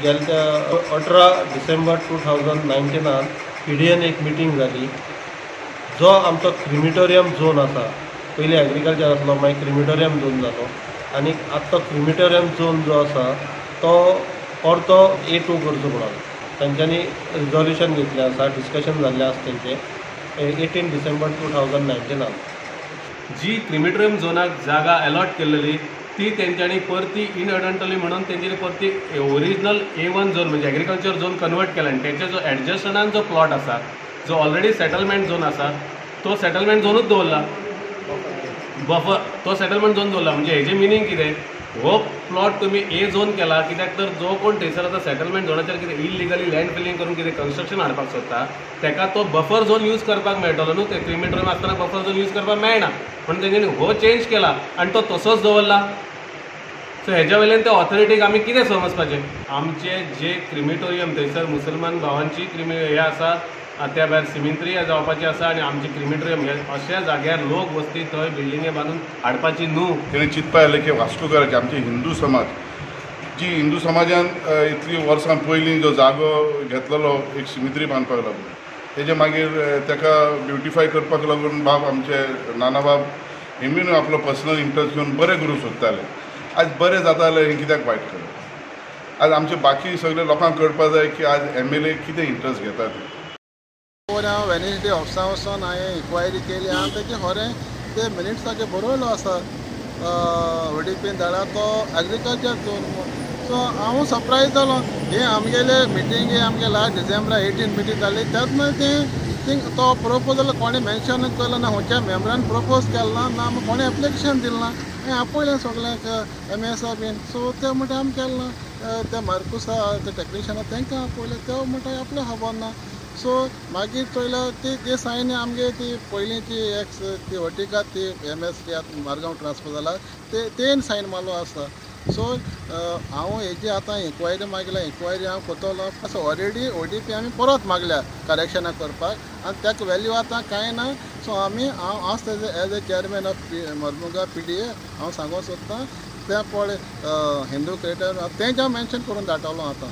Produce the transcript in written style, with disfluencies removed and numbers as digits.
गेल्या त्या 18 डिसेंबर 2019 पीडीएन एक मिटींग जाली. जो आमचो क्रिमिटोरियम झोन आसा, पयलीं एग्रीकल्चर आसलो, मागीर क्रिमिटोरियम झोन जालो आनी आतां तो क्रिमिटोरियम झोन जो आसा तो परतो A2 करचो म्हणून तांच्यांनी रिजोल्युशन घेतलें आसा, डिस्कशन जाल्लें आसा तेंचें 18 डिसेंबर 2019. जी क्रिमिटोरियम झोनाक जागा अलॉट केलेली ती तेंच्यांनी परती इनएडंटली म्हणून तेंच्यांनी परती ओरिजिनल A1 झोन म्हणजे एग्रीकल्चर झोन कन्वर्ट केला आनी तेचे जो एडजस्टनान जो प्लॉट आसा, जो ऑलरेडी सेटलमेंट झोन आसा, तो सेटलमेंट झोनूच दवरला, बफर तो सेटलमेंट झोन दवरला. म्हणजे हेजें मिनींग कितें, हो प्लॉट तुमी ए झोन केला कित्याक तर जो कोण थंयसर आतां सेटलमेंट झोनाचेर कितें इलिगली लँड फिलींग करून कितें कन्स्ट्रक्शन हाडपाक सोदता तेका तो बफर झोन यूज करपाक मेळटलो न्हू. ते क्रिमिटोरियम आसतना बफर झोन यूज करपाक मेळना म्हणून तेंच्यांनी हो चेंज केला आनी तो तसोच दवरला. सो हेज्या वयल्यान त्या ऑथॉरिटीक आमी कितें समजपाचें? आमचे जे क्रिमिटोरियम थंयसर मुसलमान भावांची हे आसा, त्या भायर सिमित्री जावपाची आसा आनी आमचे क्रिमिटोरियम हे अशा जाग्यार लोक वस्ती थंय बिल्डिंगे बांदून हाडपाची न्हू. तेणें चिंतपा आयलें की वास्कोकाराचे आमचे हिंदू समाज, जी हिंदू समाजान इतली वर्सां पयलीं जो जागो घेतलेलो एक सिमित्री बांदपाक लागून, तेजे मागीर ताका ब्युटिफाय करपाक लागून बाब आमचे नानाबाब हेमी आपलो पर्सनल इंट्रस्ट घेवन बरें करूंक सोदताले. आज बरें जाता जाल्यार हें कित्याक वायट करप? आज आमचे बाकी सगळे लोकांक कळपा जाय की आज MLA कितें इंट्रस्ट घेता ते. हांव वेनसडे ऑफिसा वचोन हांवें इन्क्वायरी केली आनी तेजें खरें ते मिनिट्साचेर बरयलो आसा ओडीपीन धाडा तो एग्रीकल्चर झोन. सो हांव सरप्रायज जालो. हे आमगेले मिटींग आमगे लास्ट डिसेंबरा 18 मिटींग जाली तेन्ना तें तो प्रपोजल कोणें मेन्शन केलो ना, खंयच्या मेम्बरान प्रपोज केलो ना, ना कोणें एप्लिकेशन दिलें ना. हांवें आपयलें सगल्यांक MSA बीन, सो ते म्हणटा आमी केलें ना. ते मार्कुसा ते टॅक्निशियना तांकां आपयलें, ते म्हणटा आपलें खबर ना. सो मागीर चोयल्यार ती ते सायन आमगे ती पयलींची एक्स ती वर्टिका ती MSD आतां मारगांव ट्रान्सफर जाला ते तेन सायन मारलो आसा. सो हांव हेजी आतां इन्क्वायरी मागल्या, इन्क्वायरी हांव करतलो. सो ऑलरेडी ODP आमी परत मागल्या करेक्शनां करपाक आनी ताका वेल्यू आतां कांय ना. सो आमी हांव आज as a chairman of Mormugao PDA हांव सांगूंक सोदतां तें पळय हिंदू क्रिएटर तेंच हांव मेन्शन करून धाडटलो आतां.